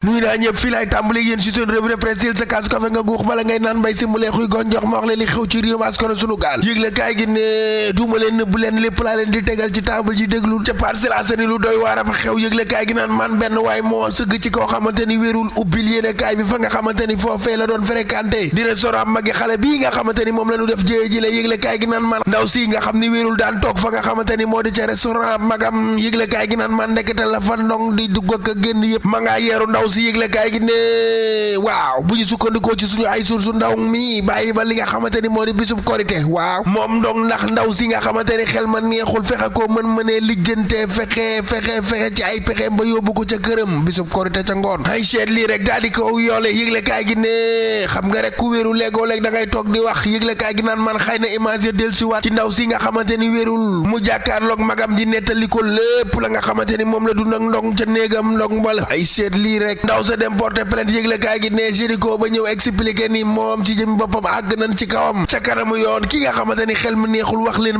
nuy naa ñëpp fii laay tàmbali yéen ci seen revue de presse sa kaas kafe nga guux bala ngay naan mbay si mu leexuy gon jox ma wax leen li xew ci réew mi askan sunu gaal yëgle kaay gi ne duuma leen nëbb leen lépp laa leen di tegal ci table ji déglu ca Parcelles Assainies lu doy waar a fa xew yëgle kaay gi naan man benn waay moo sëgg ci koo xamante ni wérul ubbil yéene kaay bi fa nga xamante ni foofee la doon fréquenté di restaurant magi xale bii nga xamante ni moom la ñu def jëye ji la yëgle kaay gi naan man ndaw si nga xam ni wérul daan toog fa nga xamante ni moo di ca restaurant magam yëgle kaay gi naan man ndekete la fa ndong di dugg ak génn yëpp ma ngaa yeeru ndaw si yëgle kaay gi waaw bu ñu sukkandikoo ci suñu ay source ndaw mi bàyyi ba li nga xamante ni moo di bisub korité waaw moom ndong ndax ndaw si nga xamante ni xel ma neexul fexe koo mënee lijjantee fexe ci ay pexeem ba yóbbu ko ca këram bisub korité ca ngoon ay seet lii rek daal di ko yoole yëgle kaay gi ne xam nga rek ku wéeru léegoo léeg da ngay toog di wax yëgle kaay gi naan man xëy na image ya del si waat ci ndaw si nga xamante ni wérul mu jàkkaarloog magam ji nettali ko lépp la nga xamante ni moom la dund ak ndong ca néegam ndong bala ay seet lii rek ndaw sa dem porté plainte yëgle kaay gi ne Jéricho ba ñëw expliqué ni moom ci jëm boppam àgg nañ ci kawam ca kanamu yoon ki nga xamante ni xel mu neexul wax leen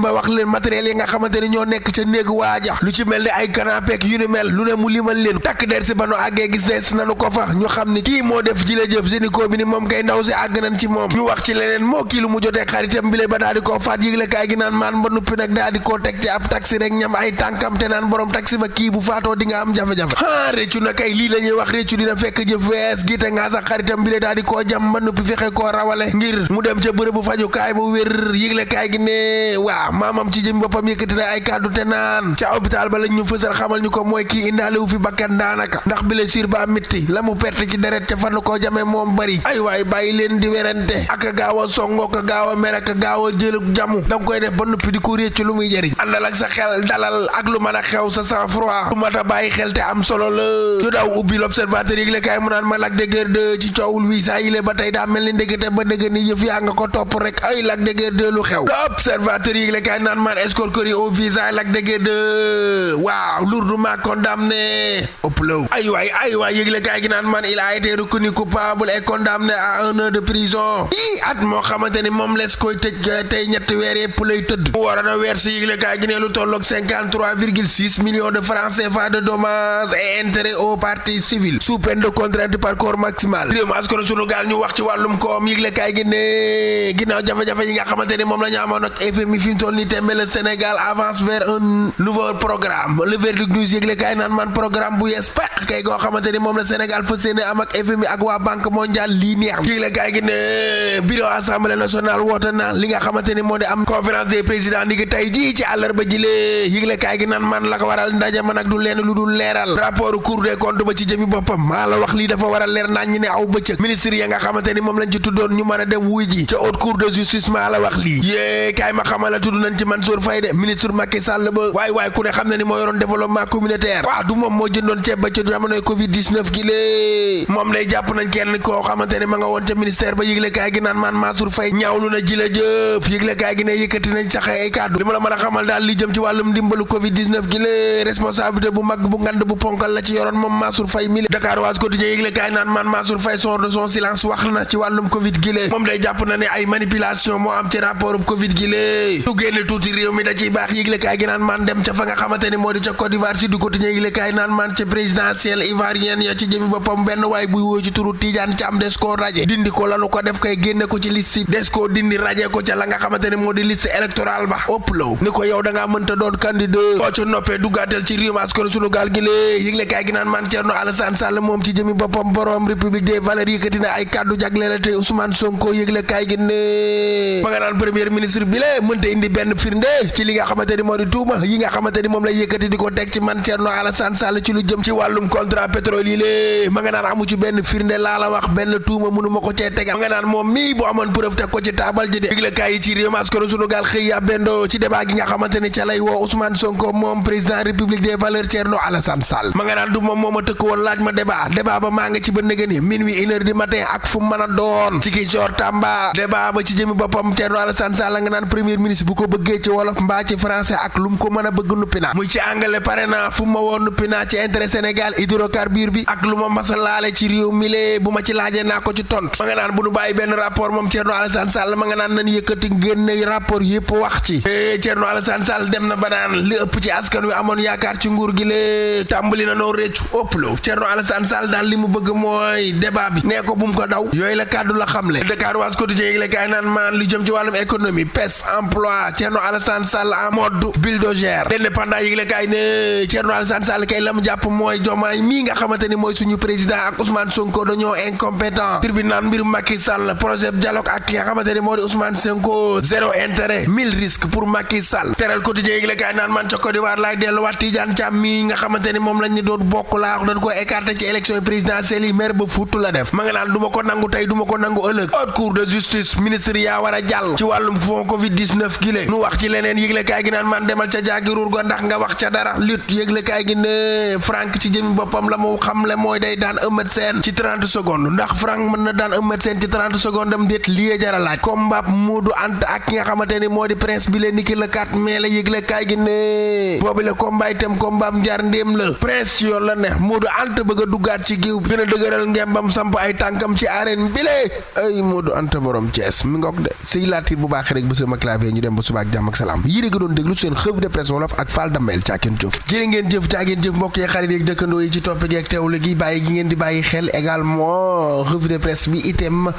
matériel yi nga xamante ni ñoo nekk ca néegu waaja lu ci mel ni ay canapé yu ni mel lu ne mu limal leen takk der si ba nu àggee gis des nanu ko fa ñu xam ni kii moo def ji la jëf Jéricho bi ni moom kay ndaw si àgg nañ ci moom ñu wax ci leneen moo kii lu mu jotee xaritam bi le ba daal di koo faat yëgle kaay gi naan maan ba nuppi nag daal di koo teg ci ab taxi rek ñam ay tànkam te naan borom taxi ba kii bu faatoo di nga am jafe-jafe réccu na kay lii la ñuy wax réccu dina fekk jëf wees gite nga sax xaritam bi le daal di koo jam ba nuppi fexe koo rawale ngir mu dem ca bërëbu fajukaay bu wér yëgle kaay gi ne waaw maamam ci jëm boppam yëkkati na ay kàddu te naan ca hôpital ba lañ ñu fësal xamal ñu ko mooy kii indaale wu fi bakkan daanaka ndax blessure ba mitti la mu perte ci deret ca fan koo jamee moom bari ay waay bàyyi leen di werante ak gaaw a songo ka gaaw a mer ak gaaw a jëlug jamu danga koy def ba nuppi di ko réccu lu muy jëriñ àndal ak sa xel dalal ak lu mën a xew sa sang-froid lu mat a bàyyi xel te am solo la ñu daw ubbi l'observateur yëgle kaay mu naan ma Lac de Guiers 2 ci coowul visa yi le ba tey daa mel ni ndekete ba dëgg ni yëf yaa nga ko topp rek ay Lac de Guiers 2 lu xew l'observateur yëgle kaay naan man escroquerie au visa Lac de Guiers 2 waaw lourdement condamné ëpplow ay waay yëgle kaay gi naan man il a été reconnu coupable et condamné à 1 an de prison at moo xamante ni moom les koy tëj tey ñetti weer yëpp lay tëdd mu waroon a weer si yëgle kaay gi ne lu tolloog 53,6 millions de francs CFA de dommages et intérêts aux parties civiles sous peine de contrainte par corps maximal réew mi askan sunu gaal ñu wax ci wàllum koom yëgle kaay gi ne ginnaaw jafe-jafe yi nga xamante ni moom la ñu amoon ak FMI fi mu toll nii tembe le Sénégal avance vers un nouveau programme le verdict news yëgle kaay naan man programme bu yees peq kay goo xamante ni moom la Sénégal fas yéene am ak FMI ak waa banque mondiale lii neex yëgle kaay gi ne bureau assemblée nationale woote na li nga xamante ni moo di am conférence des présidents ni ki tey jii ci àllarba jilee yëgle kaay gi naan man la ko waral ndaje ma nag du leen lu dul leeral rapport cour des comptes ba ci jëmi boppam maa la wax lii dafa waral leer nañ ñi ne aw bëccëg ministre ya nga xamante ni moom lañ ci tuddoon ñu mën a dem wuy ji ca haute cour de justice maa la wax lii yée kaay ma xamal la tudd nañ ci Mansour Faye de ministre Macky Sall ba waay ku ne xam ne ni moo yoroon développement communautaire waaw du moom moo jëndoon ceeb ba ca jamonoy covid 19 gi lée moom lay jàpp nañ kenn koo xamante ni ma nga woon ca ministère ba yëgle kaay gi naan man Mansour Faye ñaawlu na ji la jëf yëgle kaay gi ne yëkkati nañ sax ay kàddu li ma la mën a xamal daal li jëm ci wàllum dimbalu covid 19 gi lée responsabilité bu mag bu ngand bu ponkal la ci yoroon moom Mansour Faye mi Dakar waas quotidien yëgle kaay naan man Mansour Faye sort de son silence wax na ci wàllum covid gi lée moom day jàpp na ne ay manipulation moo am ci rapport covid gi lée su génne tuuti réew mi da ciy baax yëgle kaay gi naan man dem ca fa nga xamante ni moo di ca Côte d'Ivoire si du quotidien yëgle kaay naan man ca présidentielle ivoirienne ya ci jëmi boppam benn waay buy woo ci turu Tidiane Thiam des koo raje dindi ko lanu ko def kay génne ko ci liste des koo dindi raje ko ca la nga xamante ni moo di liste électorale ba ëpplow ni ko yow da ngaa mënta doon candidat boo ca noppee duggaatal ci réew askan sunu gaal gi lée yëgle kaay gi naan man Thierno Alassane Sall moom ci jëmi boppam borom république des valeurs yëkkati na ay kàddu jagleel te Ousmane Sonko yëgle kaay gi ne ma nga naan premier ministre bi lée mënta indi benn firnde ci li nga xamante ni moo di tuuma yi nga xamante ni moom lay yëkkati di ko teg ci man Thierno Alassane Sall ci lu jëm ci wàllum contrat pétrole yi lée ma nga naan amu ci benn firnde laa la wax benn tuuma mënu ma ko cee tegal ma nga naan moom mii bu amoon preuve teg ko ci taabal ji de yëgle kaay yi ci réew askan sunu gaal xëy ya bendoo ci débat gi nga xamante ni ca lay woo Ousmane Sonko moom président république des valeurs Thierno Alassane Sall ma nga naan du moom moo ma tëkk woon laaj ma débat ba maa nga ci ba nëgëni minuit 1 heure du matin ak fu mën a doon ci ki coor Tamba débat ba ci jëmi boppam Thierno Alassane Sall nga naan premier ministre bu ko bëggee ci wolof mbaa ci français ak lu mu ko mën a bëgg nuppi naa muy ci anglais pare na fu ma woon nuppi naa ci intérêt Sénégal hydrocarbure bi ak lu ma masa laale ci réew mi lee bu ma ci laajee naa ko ci tont ma nga naan bu nu bàyyi benn rapport moom Thierno Alassane Sall ma nga naan nañ yëkkati génne rapport yëpp wax ci Thierno Alassane Sall dem na ba naan li ëpp ci askan wi amoon yaakaar ci nguur gi lee tàmbali na noo réccu ëpp lo Thierno Alassane Alassane Sall daal li mu bëgg mooy débat bi nee ko bu mu ko daw yooyu la kàddu la xamle Dakar Waas Quotidien yëgle kaay naan maan lu jëm ci wàllum économie pes emploi Thierno Alassane Sall en mode bulldozer L'Indépendant yëgle kaay ne Thierno Alassane Sall kay la mu jàpp mooy Diomaye mii nga xamante ni mooy suñu président ak Ousmane Sonko dañoo incompétent tribunal mbiru Macky Sall projet dialogue ak ki nga xamante ni moo di Ousmane Sonko zéro intérêt 1000 risques pour Macky Sall Teral Quotidien yëgle kaay naan man ca Côte d'Ivoire laay delluwaat Tidiane Thiam mii nga xamante ni moom lañ ñu doon bokk laa wax dañ ko écarté ci élection présidentielle yi maire ba fuutu la def ma nga naan du ma ko nangu tey du ma ko nangu ëllëg haute cour de justice ministre yaa war a jàll ci wàllum fond covid 19 gile nu wax ci leneen yëgle kaay gi naan man demal ca jaagiruur go ndax nga wax ca dara lutte yëgle kaay gi ne Frank ci jëmi boppam la mu xamle mooy day daan Eumeu Sène ci 30 secondes ndax Frank mën na daan Eumeu Sène ci 30 secondes am déet lii jara laaj combat Modou Anta ak ki nga xamante ni moo di prince bi leen niki le 4 mai la yëgle kaay gi ne boobu le combat itam combat njar ndéem la prince ci yoon la ne Modou Anta bëgg a duggaat ci géew bi gën a dëgëral ngembam samp ay tànkam ci arène bi lee ay Modou Anta borom Thiès mi ngoog de sëy laatir bu baax rek ba sama clavier ñu dem ba suba ak jàmm ak salaam yii rek doon déglu seen revue de presse wolof ak Fall Damel caakeen jëf jërë ngeen jëf caakeen jëf mbokk yi xarit yeeg dëkkandoo yi ci topp gi ak teewlu gi bàyyi gi ngeen di bàyyi xel également revue de presse bi itam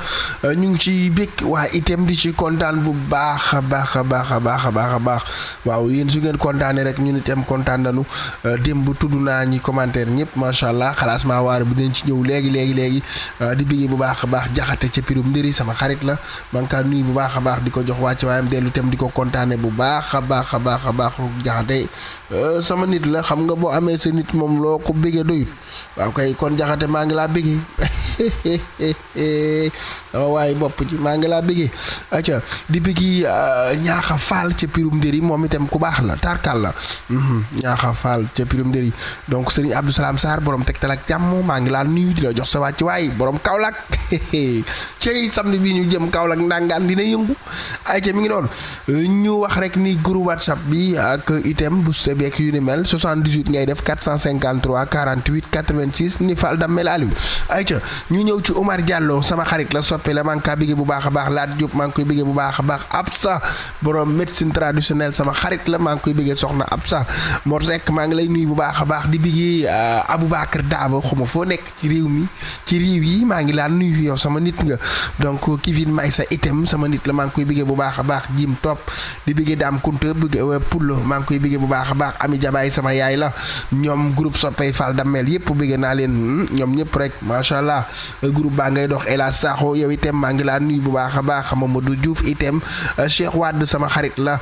ñu ngi ci bég waa itam di ci kontaan bu baax a baax a baax a baax a baax a baax waaw yéen su ngeen kontaanee rek ñun itam kontaan nañu démb tudd naa ñi commentaire ñëpp macha allah xalaas maa waar bu dinañ ci ñëw léegi di bégee bu baax a baax jaxate ca pirum ndëri sama xarit la man kaa nuyu bu baax a baax di ko jox wàcc waayam dellu itam di ko kontaane bu baax a baax a baax a baax jaxate sama nit la xam nga boo amee sa nit moom loo ko bégee doyut waaw kay kon jaxate maa ngi laa bégee dama waaye bopp ci maa ngi laa bégee acca di béggi ñaaxa faal ca pirum ndëri moom itam ku baax la tarkal la ñaaxa faal ca pirum ndëri donc Serigne Abdou Salam Sarr borom Tektal ak jàmm maa ngi laa nuyu di la jox sa wàcc waay borom Kaolack cey samedi bi ñu jëm Kaolack ndangaan dina yëngu ay ca mi ngi doon ñu wax rek ni groupe WhatsApp bi ak item bu sebeek yu ni mel 78 ngay def 453 48 86 ni Fall Damel Aliou ay ca ñu ñëw ci Omar Diallo sama xarit la soppe la maa ngi kaa bigee bu baax a baax Laat Diop maa ngi koy bigee bu baax a baax Absa borom médecine traditionnelle sama xarit la maa ngi koy bigee soxna Absa Mor Seck maa ngi lay nuyu bu baax a baax di bigee Aboubacar Daabo xuma foo nekk ci réew mi ci réew yi maa ngi laa nuyu yow sama nit nga donc Kivin Maysa itam sama nit la maa ngi koy bigee bu baax a baax Jim Top di bigee Dame Kunta Poulo maa ngi koy bigee bu baax a baax Ami Jabaay sama yaay la ñoom groupe soppey Fall Damel yëpp bigee naa leen ñoom ñëpp rek macha allah groupe baa ngay dox Ela Sakho yow itam maa ngi laa nuyu bu baax a baax Mamadou Diouf itam Cheikh Wade sama xarit la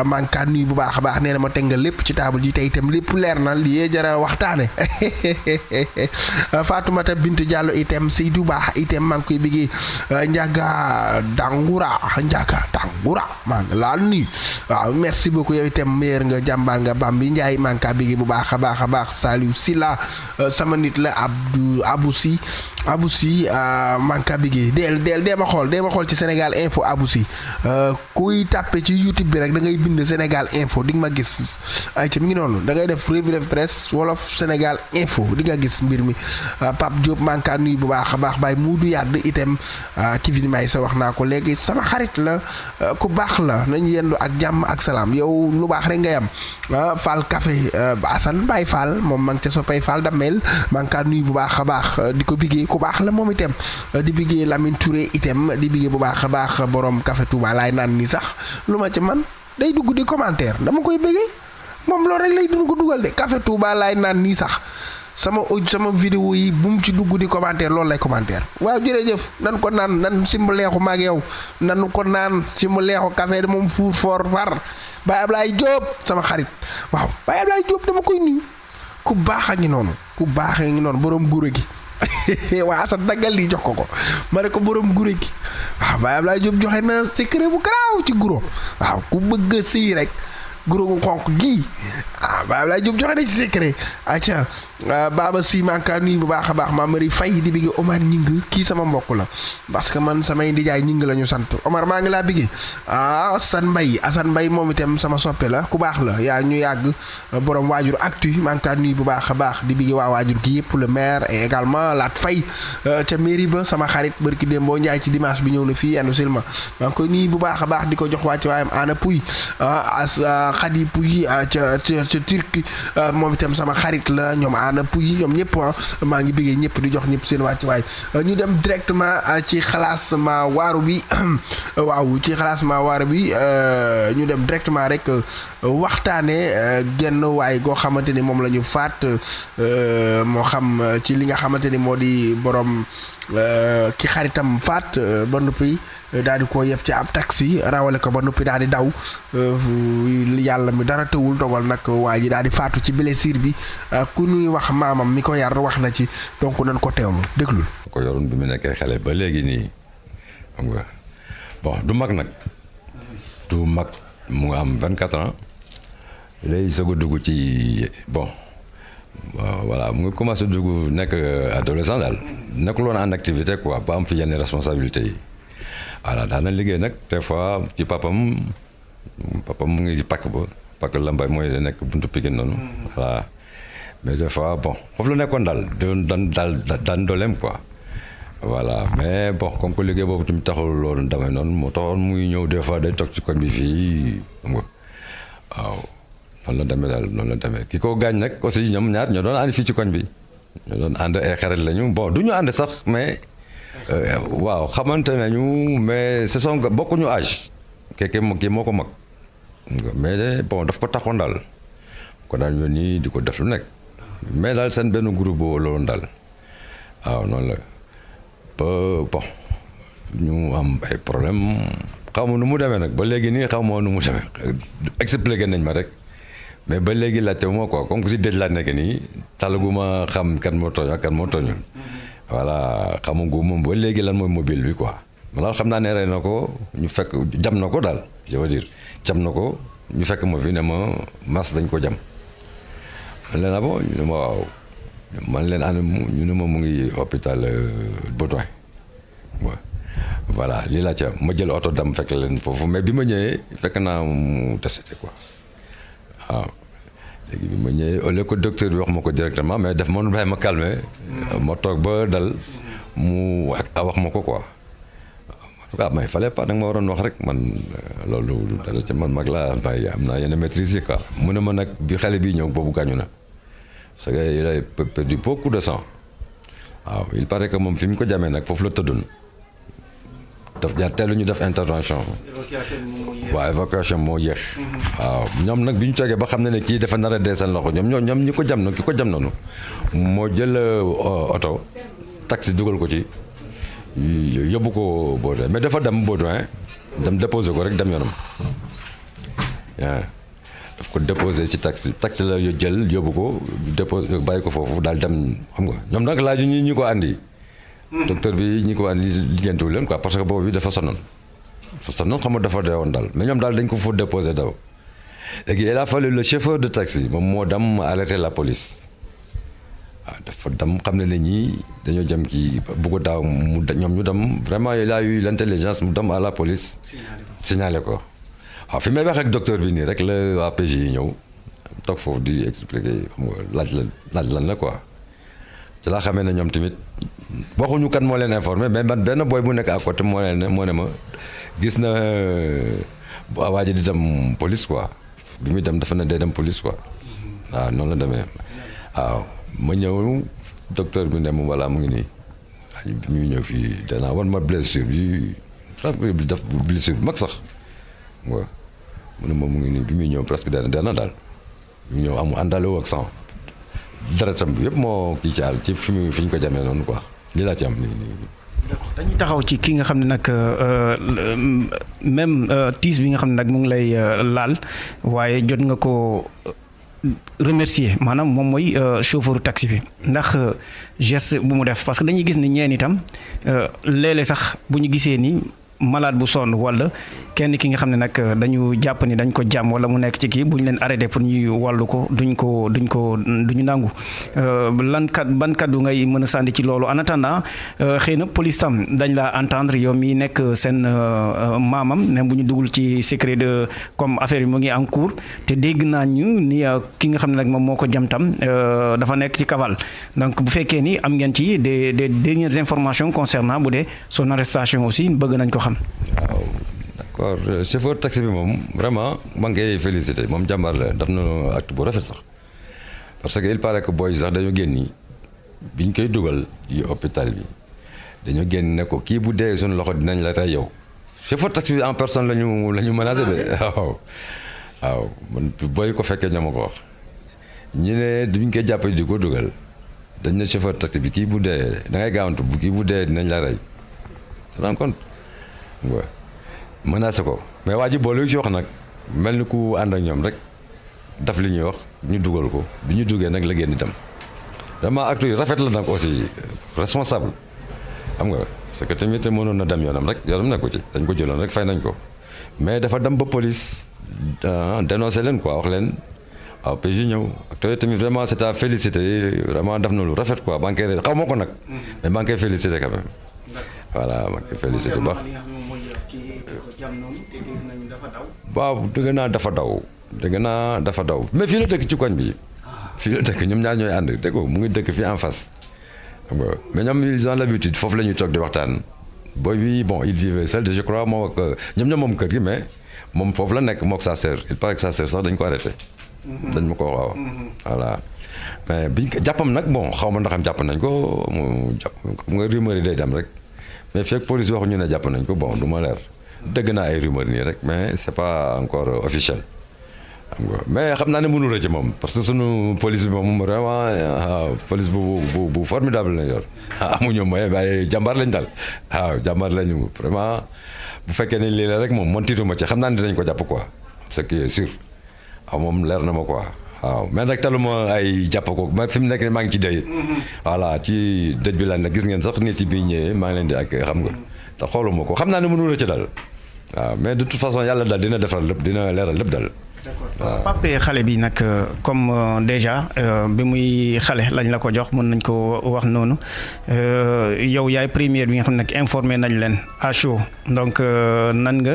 maa ngi kaa nuyu bu baax a baax nee na ma tengal lépp ci table ji tey itam lépp leer na lii jara waxtaane Fatoumata Bint Diallo itam Seydou Ba itam maa ngi koy bëggee Ndiaga Dangura maa ngi laa nuyu waaw merci beaucoup yow itam meilleur nga jàmbaar nga Bambi Ndiaye maa ngi kaa bëggee bu baax a baax a baax Saliou Silla sama nit la Abou Si maa ngi kaa bëggee dee ma xool ci Sénégal Info Abou Si kuy tàppe ci YouTube bi rek da ngay bind Sénégal Info di nga ma gis ay ca mi ngi noonu da ngay def revue de presse wolof Sénégal Info di nga gis mbir mi Pape Diop maa ngi kaa nuyu bu baax a baax Baye Muudu Yàdd itam Kivin may sa wax naa ko léegi sama xarit la ku baax la nañu yendu ak jàmm ak salaam yow lu baax rek ngay am Fall Café Assane Baye Fall moom maa ngi ca soppay Fall Damel maa ngi kaa nuyu bu baax a baax di ko biggee ku baax la moom itam di biggee Lamine Touré itam di biggee bu baax a baax borom Café Touba laay naan ni sax lu ma ci man day dugg di commentaire dama koy biggee moom loolu rek lay dugg dugal de Café Touba laay naan nii sax sama vidéo yi bu mu ci dugg di commentaire loolu lay commentaire waaw jërëjëf nan ko naan nan si mu leexu maag yow nanu ko naan si mu leexu café de moom fuur foor far Baye Ablaye Diop sama xarit waaw Baye Ablaye Diop dama koy nuyu ku baax a ngi noonu borom gure gi waa sa daggal lii jox ko ma ne ko borom gure gi waaw Baye Ablaye Diop joxe na secret bu garaaw ci guro waaw ku bëgg a sëy rek guro gu xonq gii Baye Ablaye Diop joxe na ci secret acca Baba Si manka nuyu bu baax a baax maa mari fay di bigge Omar ñing kii sama mbokk la parce que man samay ndijaay ñing la ñu sant Omar maa ngi laa bigge Assane Mbaye moom itam sama soppe la ku baax la yaa ñu yàgg borom waajur actu manka nuyu bu baax a baax di bigge waa waajur gi yëpp le maire et également Laat Fay ca mairie ba sama xarit barki dem boo njaay ci dimanche bi ñëw na fii andu silma maa ngi koy nuyu bu baax a baax di ko jox wàcc waayam ana puy Khady Puy ca Turquie moom itam sama xarit la ñoom Ana Pouy ñoom ñëpp maa ngi bëggee ñëpp di jox ñëpp seen wàccuwaay ñu dem directement ci xalaas ma waaru bi waaw ci xalaas ma waaru bi ñu dem directement rek waxtaane genn waay goo xamante ni moom la ñu faat moo xam ci li nga xamante ni moo di borom ki xaritam faat ba noppi daal di ko yeb ci ab taxi rawale ko ba noppi daal di daw yàlla mi dara tëwul dogal nag waa ji daal di faatu ci blessure bi ku ñuy wax maamam mi ko yar wax na ci donc nañ ko teewlu déglul ko yoroon bi mu nekkee xale ba léegi nii xam nga bon du mag nag du mag mu nga am 24 ans lay soog a dugg ci bon voilà mu ngi commencé dugg nekk adolescent daal nekkul woon en activité quoi ba am fi yenn responsabilité yi voilà daana liggéey nag des fois ci papam mu ngi pakk Lambaye mooy da nekk buntu Pikine noonu voilà mais des fois bon foofu la nekkoon daal daan dooleem quoi voilà mais bon comme que liggéey boobu tamit taxul loolu damay noonu moo taxoon muy ñëw des fois day toog ci koñ bi fii xam nga waaw noonu la demee daal noonu la demee ki ko gaañ nag aussi ñoom ñaar ñoo doon ànd fii ci koñ bi ñoo doon ànd ay xarit lañu bon du ñu ànd sax mais waaw xamante nañu mais ce sont bokkuñu âge kii moo ko mag mais bon daf ko taxoon daal ko daan yónni di ko def lu nekk mais daal seen benn groupe boo loolu daal waaw noonu la ba bon ñu am ay problème xaw ma nu mu demee nag ba léegi nii xaw ma nu mu demee expliqué nañ ma rek mais ba léegi laajte moo quoi comme que si dëj laa nekk nii talaguma xam kan moo tooñ ak kan moo tooñu voilà xamugu moom ba léegi lan mooy mobile bi quoi daal xam naa ne rey na ko ñu fekk jam na ko daal je veux dire jam na ko ñu fekk ma fi ne ma mas dañ ko jam man leen bon ñu ne ma waaw man leen ànd ñu ne ma mu ngi hôpital Baudouin voilà lii laa ca ma jël oto dam fekk leen foofu mais bi ma ñëwee fekk naa mu décédé quoi waaw léegi bi ma ñëwee au lieu que docteur bi wax ma ko directement mais def ma nu bàyyi ma calmé ma toog ba dal mu wax ma ko quoi waaw mais fallait pas nag ma waroon wax rek man loolu dara ci man mag laa may am naa yenn maîtrise yi quoi mu ne ma nag bi xale bi ñëw boobu gaañu na parce que il a perdu beaucoup de sang waaw il paraît que moom fi mu ko jamee nag foofu la tëddoon daf jaar teelu ñu def intervention waaw évacuation moo yéex waaw ñoom nag bi ñu toogee ba xam ne kii dafa nar a dee seen loxo ñoom ñi ko jam na ki ko jam noonu moo jël oto taxi dugal ko ci yóbbu ko Baudouin mais dafa dem Baudouin dem déposé ko rek dem yoonam waaw daf ko déposé ci taxi la jël yóbbu ko déposé bàyyi ko foofu daal dem xam nga ñoom nag laaju ñi ko andi docteur bi ñi ko andi liggéeyantuwul leen quoi parce que boobu bi dafa sonnoon xam nga dafa dee woon daal mais ñoom daal dañ ko fa déposé daw léegi il a fallu le chauffeur de taxi moom moo dem alerter la police waaw dafa dem xam ne ñii dañoo jëm ci bugg daaw ñoom ñu dem vraiment il a eu l'intelligence mu dem à la police signalé ko waaw fi may wax ak docteur bi nii rek la waa PJ yi ñëw toog foofu di expliquer xam nga laaj lan la quoi ci laa xamee ne ñoom tamit waxuñu kan moo leen informé mais man benn boy bu nekk à côté moo ne ma gis na waa ji di dem police quoi bi muy dem dafa ne day dem police quoi waaw noonu la demee waaw ma ñëw docteur bi ne ma voilà mu ngi nii bi muy ñëw fii danaa wan ma blessure bi def blessure bi mag sax waaw mu ne moom mu ngi nii bi muy ñëw presque dana daal mu ñëw amu àndaale ak sang deretam bi yëpp moo kii ci àll ci fi ñu ko jamee noonu quoi lii laa ci am nii. d'accord dañuy taxaw ci ki nga xam ne nag même tiis bi nga xam ne nag mu ngi lay laal waaye jot nga ko remercier maanaam moom mooy chauffeur taxi bi ndax geste bu mu def parce que dañuy gis ni ñeen itam léeg-léeg sax bu ñu gisee ni malade bu sonn wala kenn ki nga xam ne nag dañu jàpp ni dañ ko jàmm wala mu nekk ci kii bu ñu leen arrêté pour ñuy wàllu ko duñu nangu ban kaddu ngay mën a sànni ci loolu en attendant xëy na police tam dañ la entendre yow mi nekk seen maamam même bu ñu dugul ci secret de comme affaire yi mu ngi en cours te dégg naa ñu ni ki nga xam ne nag moom moo ko jam tam dafa nekk ci cavale donc bu fekkee ni am ngeen ci des dernières informations concernant bu dee son arrestation aussi bëgg nañ ko xam. waaw d'accord chauffeur taxi bi moom vraiment maa ngi koy félicité moom jàmbaar la daf na acte bu rafet sax parce que il paraît que booy sax dañoo génn biñ koy dugal ci hôpital bi dañoo génn ne ko kii bu dee suñu loxo dinañ la rey yow chauffeur taxi bi en personne la ñu menacé de waaw man booy ko fekkee ñoo ma ko wax ñu ne duñ koy jàppale di ko dugal dañ ne chauffeur taxi bi kii bu dee da ngay gaawantu bu kii bu dee dinañ la rey tu te rends compte waaw menacé ko mais waa ji boole yu ci wax nag mel ni ku ànd ak ñoom rek daf li ñuy wax ñu dugal ko bi ñu duggee nag la génn dem vraiment acte yi rafet la nag aussi responsable xam nga parce que tamit mënoon na dem yoonam rek yoonam nekku ci dañ ko jëloon rek fay nañ ko mais dafa dem ba police dénoncé leen quoi wax leen waaw PJ ñëw acte tamit vraiment c'est à féliciter vraiment def na lu rafet quoi maa ngi koy xaw ma ko nag mais maa ngi koy féliciter quand même voilà maa ngi koy féliciter bu baax waaw dëgg naa dafa daw mais fii la dëkk ci koñ bi fii la dëkk ñoom ñaar ñooy ànd dégg nga mu ngi dëkk fii en face xam nga mais ñoom ils ont l'habitude foofu la ñuy toog di waxtaan booy bi bon il vivait seul je crois moom ak ñoom moom kër gi mais moom foofu la nekk mook sa sœur il paraît que sa sœur sax dañ ko arrêté dañ ma ko waaw voilà mais biñ ko jàppam nag bon xaw ma ndaxam jàpp nañ ko mu jàpp xam nga rumeur yi day dem rek mais fekk police waxu ñu ne jàpp nañ ko bon du ma leer dëgg naa ay rumeur nii rek mais c'est pas encore officiel xam nga mais xam naa ne mënul rëcc moom parce que sunu police bi moom vraiment police bu formidable lañ yor amuñu moyen waaye jàmbaar lañ daal waaw jàmbaar lañu vraiment bu fekkee ne lii la rek moom man tiituma ci xam naa ne dinañ ko jàpp quoi ce qui est sûr waaw moom leer na ma quoi waaw mais nag taluma ay jàpp ko ma fi mu nekk maa ngi ci dëj voilà ci dëj bi laa ne gis ngeen sax nit yi bi ñëwee maa ngi leen di ak xam nga te xooluma ko xam naa ne mënul rëcc daal waaw mais de toute façon yàlla daal dina defal lépp dina leeral lépp daal. d'accord pape xale bi nag comme déjà bi muy xale lañ la ko jox mën nañ ko wax noonu yow yaay première bi nga xam ne nag informé nañ leen à chaud donc nan nga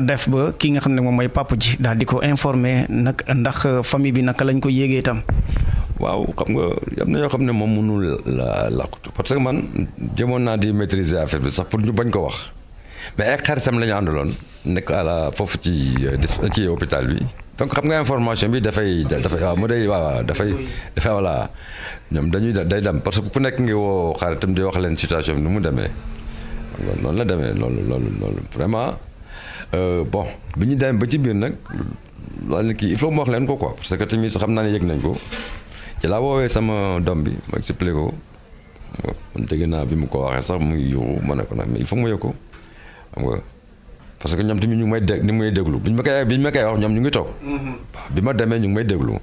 def ba ki nga xam ne moom mooy papa ji daal di ko informé nag ndax famille bi naka lañ ko yéegee itam. waaw xam nga am na yoo xam ne moom mënul la làqutu parce que man jëmoon naa di maîtriser affaire bi sax pour ñu bañ ko wax. mais ay xaritam la ñu àndaloon nekk à la foofu ci hôpital bi donc xam nga information bi dafay waaw mu day waaw dafay voilà ñoom day dem parce que ku nekk ngi woo xaritam di wax leen situation bi nu mu demee noonu la demee loolu vraiment bon bi ñu demee ba ci biir nag loolu kii il faut mu wax leen ko quoi parce que tamit xam naa ne yëg nañ ko ci laa woowee sama doom bi ma expliqué ko man dégg naa bi mu ko waxee sax muy yuuxu ma ne ko nag mais il faut mu yëg ko xam nga parce que ñoom tamit ñu ngi may ni muy déglu biñ ma koy wax ñoom ñu ngi toog. waaw bi ma demee ñu ngi may déglu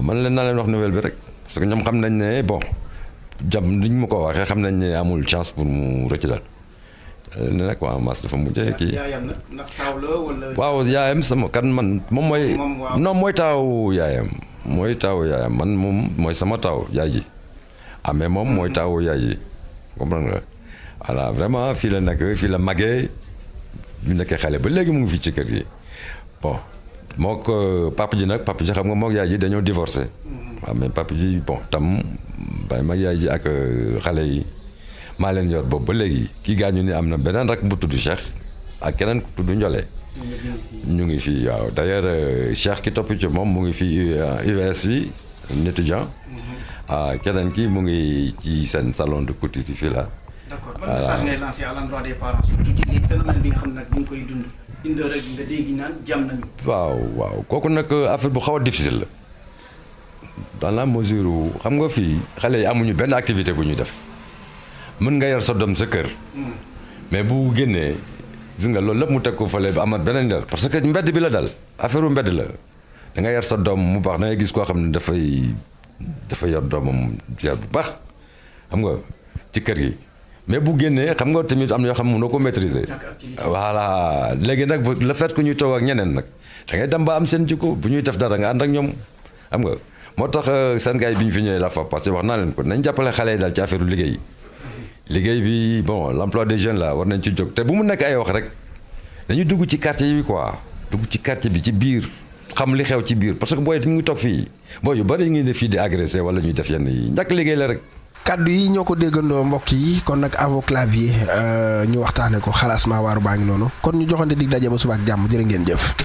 man leen naa leen wax nouvelle bi rek parce que ñoom xam nañ ne bon ni ñu ma ko waxee xam nañ ne amul chance pour mu rëcc daal ne nag waa Mass dafa mujjee kii. yaayam nag ndax taaw la wala. waaw yaayam sama kan man moom mooy. non mooy taawu yaayam. man moom mooy sama taaw yaay ji mais moom mooy taawu yaay ji comprendre nga. voilà vraiment fii la nekk fii la màggee ñu nekkee xale ba léegi mu ngi fii ci kër gi bon moo ko papa ji xam nga mook yaay ji dañoo divorcé waaw mais papa ji bon tam bàyyi mag yaay ji ak xale yi maa leen yor boobu ba léegi kii gaañu ni am na beneen rek bu tudd Cheikh ak keneen ku tudd Ndiolé ñu ngi fii waaw d'ailleurs Cheikh ki topp ci moom mu ngi fii UVS bi un étudiant keneen ki mu ngi ci seen salon de couture fii la. d'accord ban message ngay lancé à l'endroit des parents surtout ci lii phénomène bi nga xam ne nag ñu ngi koy dund indi rek nga dégg naan jam nañu. waaw kooku nag affaire bu xaw a difficile la dans la mesure xam nga fii xale yi amuñu benn activité bu ñuy def mën nga yar sa doom sa kër. mais bu génnee gis nga loolu lépp mu teg ko fële ba amat beneen der parce que mbedd bi la dal affaire mbedd la da nga yar sa doom mu baax da ngay gis koo xam ne dafay yor doomam yar bu baax xam nga ci kër gi. mais bu génnee xam nga tamit am na yoo xam ne mënoo ko maîtriser. voilà léegi nag le fait que ñuy toog ak ñeneen nag da ngay dem ba am seen jikko bu ñuy def dara nga ànd ak ñoom xam nga moo tax seen gars yi bi ñu fi ñëwee la fa parce que wax naa leen ko nañ jàppale xale yi daal ci affaire liggéey bi bon l'emploi des jeunes là war nañ ci jóg te bu mu nekk ay wax rek dañuy dugg ci quartier yi quoi dugg ci quartier bi ci biir xam li xew ci biir parce que booy dañu ngi toog fii booy yu bari ñu ngi def fii di agressé wala ñuy def yenn yi ñàkk liggéey la rek. kaddu yi ñoo ko déggandoo mbokk yi kon nag à vos claviers ñu waxtaane ko xalaas maa waaru baa ngi noonu kon ñu joxante dig daje ba suba ak jàmm jërë ngeen jëf.